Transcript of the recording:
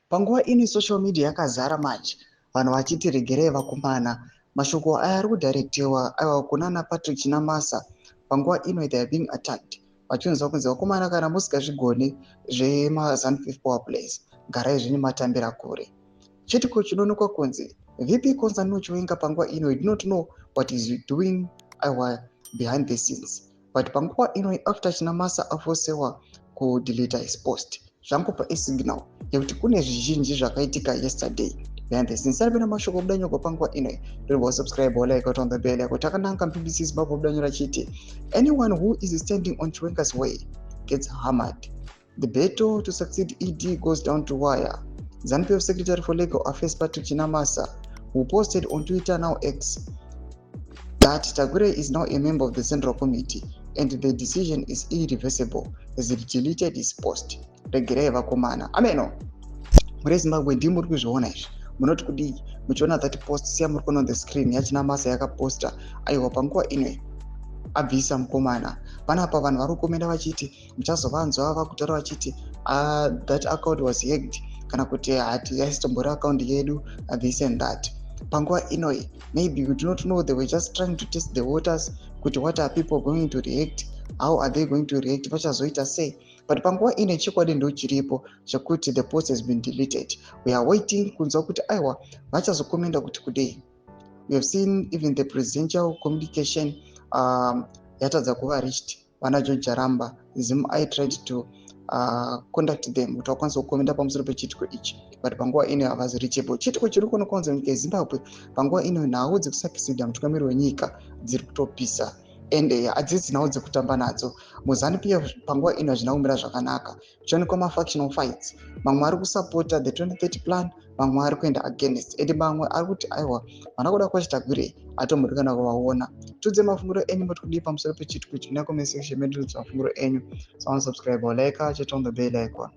Panguva ino social media yakazara manje, vanhu vachiti regerei vakomana. Mashoko aya ari kudirectiwa aiwa kunana Patrick Chinamasa. Panguva ino they are being attacked, vachinzwa kunzi vakomana, kana musingazvigoni zvemaZANU PF power plays, garai zvenyu matambira kure. Chitiko chinoonekwa kunzi VP Constantino Chiwenga panguva ino, we do not know what is doing aiwa behind the scenes, but panguva ino after Chinamasa aforcewa kudeleta his post, zvangopa isignal yekuti kune zvizhinji zvakaitika yesterday behind the scenes. Saripena mashoko obuda panguva ino, ndinobva subscribe, like, on the bell yako. Takananga BBC Zimbabwe, buda nyora chiti anyone who is standing on Chiwenga's way gets hammered. The battle to succeed ED goes down to wire. ZANU PF Secretary for Legal Affairs Patrick Chinamasa, who posted on Twitter, now X, that Tagwirei is now a member of the Central Committee and the decision is irreversible, has deleted his post. Regerei vakomana. Ameno muri Zimbabwe, ndimi muri kuzviona izvi, munoti kudii muchiona that post? Siya muri kuona on the screen yaChinamasa yakaposta aiwa panguva ino abvisa mukomana panapa. Vanhu vari kucommenta vachiti muchazovanzwa vakutaura vachiti that account was hacked, kana kuti hati yaisitombori account yedu, this and that. Panguva inoi maybe we do not know, they were just trying to test the waters kuti what are people going to react, how are they going to react, vachazoita sei. But panguva ino chokwadi ndo chiripo chekuti the post has been deleted. We are waiting kunzwa kuti aiwa vachazocommenta kuti kudei. We have seen even the presidential communication yatadza kuva reached. Vana George Jaramba zim, I tried to contact them kuti vakwanise kucommenta pamusoro pechiitiko ichi, but panguva ino havazi reachable. Chiitiko chiri kuonekwa kunzi munyika yeZimbabwe panguva ino, nhau dzekusucceeda mutungamiri wenyika dziri kutopisa, ende hadzisi nhau dzekutamba nadzo. MuZANU PF panguva ino hazvina kumira zvakanaka. Kuchionekwa mafactional fights, mamwe ari kusapota the 2030 plan, mamwe ari kuenda against, ende mamwe ari kuti aiwa, vana Kudakwashe Tagwirei atombodi kana kuvaona. Tudze mafungiro enyu, moti kudii pamusoro pechiitiko ichi? Muna comment section medu, mafungiro enyu. So subscribe, like, turn on the bell icon.